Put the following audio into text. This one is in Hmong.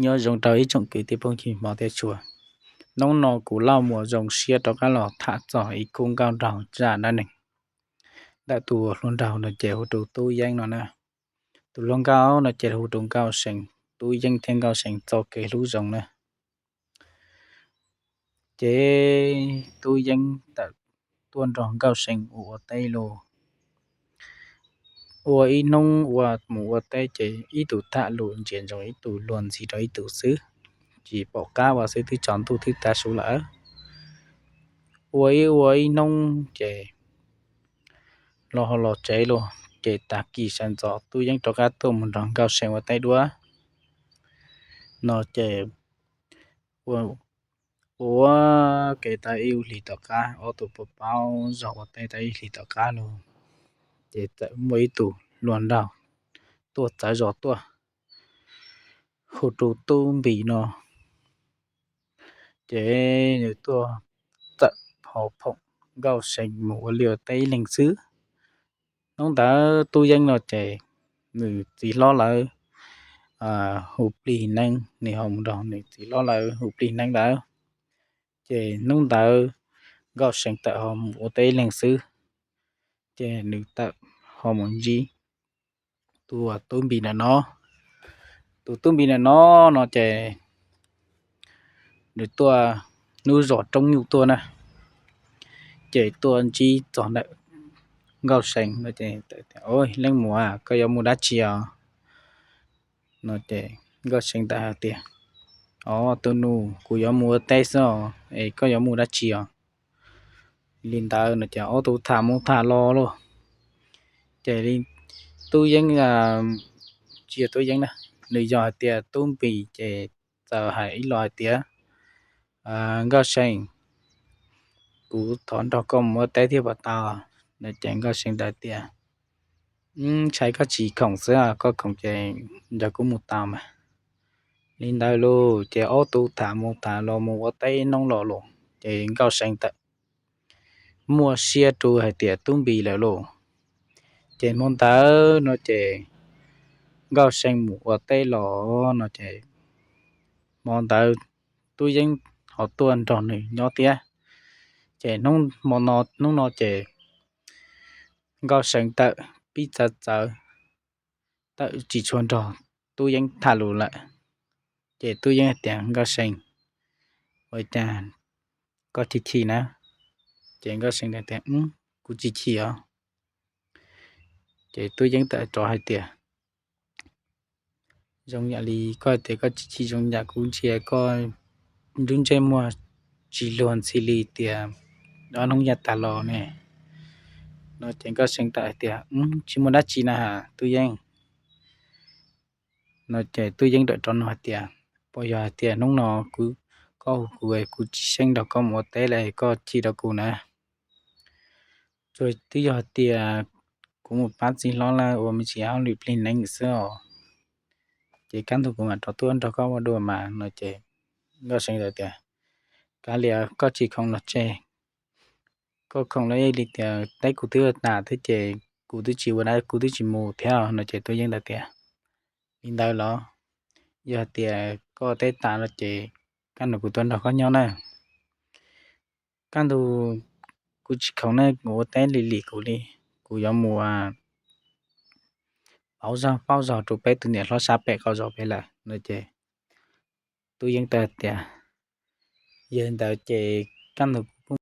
Nyob zoo rau ib tsoom kwv tij phooj ywg hmov thiab tshua. Hnub no kuv Lauj Muas zoo siab rov qab los tham txog ib khub nkauj nraug zaj dab neeg ntawm tus hluas nraug no ces hu rau Tub Yeeb no na. Tus hluas nkauj no ces hu rau Nkauj See. Tub Yeeb thiab Nkauj See txoj kev hlub zoo na. Ces Tub Yeeb tawm tuaj nrog Nkauj See ua ua teb lauj. Ua ib hnub ua mus ua teb ces ib tug tham lus ntsia ntsoov ib tug, luag ntxhi rau ib tug xwb, tsis pom qab ua xwb, twb tsaus ntuj twb tav su lawm. Ua ib ua ib hnub ces los ho los tsev lauj. Ces tag kis sawv ntxov Tub Yeeb rov qab tuaj mus nrog Nkauj See ua teb dua no ces ua ua ke tau ib lub hlis tom qab, ob tug paub paub zog ua teb tau ib hlis tom qab lauj, ces txawm muaj ib tug hluas nraug tuaj txawv zos tuaj hu rau Tub Npis no. Ces nws tuaj txawm ho phoom Nkauj See mus ua liaj ua teb ib leeg xwb. Hnub ntawd Tub Yeeb no ces nws txiv hlob lawv hu plig neeb, nws ho mus nrog nws txiv hlob lawv hu plig neeb ntawd. Ces hnub ntawd Nkauj See tawm ho mus ua teb ib leeg xwb, ces nws tawm ho mus ntsib tus Tub Npis ntawm no. Tus Tub Npis ntawm no no ces nws tuaj hnub zos roob nyuj tuaj na, ces tuaj ntsib txog ntawm Nkauj See no ces, Leej muam, koj yuav mus dab tsi os? No ces Nkauj See teb hais tias, Os tus nus, kuv yuav mus ua teb xwb os, es koj yuav mus dab tsi os? Li ntawd no ces ob tug tham mus tham los lauj. Ces Tub Yeeb, tsis yog Tub Yeeb na, nws yog hais tias Tub Npis ces txawm hais ib los hais tias, Nkauj See, kuv thov nrog koj mus ua teb thiab puas tau? No ces Nkauj See teb tias, Ntshai koj tsis khoom xwb, koj khoom ces nrog kuv mus tau mas. Li ntawd lauj, ces ob tug tham mus tham los mus ua teb ib hnub los lauj, ces Nkauj See tawm muaj siab rau hais tias Tub Npis lawm lauj. Ces hmo ntawd no ces Nkauj See mus ua teb los no ces hmo ntawd Tub Yeeb ho tuaj nrog nws nyob thiab. Ces hnub no ces Nkauj See tawm pib txawv txawv, tawm tsis tshua nrog Tub Yeeb tham lus lawm. Ces Tub Yeeb hais tias, Nkauj See, ua cas koj chim chim na? Ces Nkauj See tias, Kuv tsis chim os. Ces Tub Yeeb tawm rov hais tias, Zoo yam li koj tias koj tsis chim, zoo yam kuv ntsia koj nruab ntsej muag tsis luag ntxhi li tias ob hnub yav tas los ne. No ces Nkauj See tawm hais tias, Tsis muaj dab tsi na has Tub Yeeb. No ces Tub Yeeb tawm rov nug hais tias, Puas yog hais tias hnub no koj hu kuv, kuv tsis xyeej nrog koj mus ua teb lawm, koj chim rau kuv na? Tsuas twb yog hais tias kuv mus pab txiv hlob lawv ua me ntsis hauj lwm plig neeb xwb os, ces kaj ntug kuv mam rov tuaj nrog koj ua dua mas. No ces Nkauj See teb tias, Kav liam, koj tsis khoom los tseg, koj khoom los ib li tias teb kuv twb ua tas thiab ces kuv twb tsis ua dab, kuv twb tsis mus thiab. No ces Tub Yeeb teb tias, Li ntawd los? Yog hais tias koj teb tas no ces kaj ntug kuv tuaj nrog koj nyob na. Kaj ntug kuv tsis khoom ne, kuv ua teb lim lim kuv li, kuv yuav mus pauv zog pauv zog rau peb tus niam hlob sab pem qaum zos pem lawm. No ces Tub Yeeb teb tias, Yog li ntawd ces kaj ntug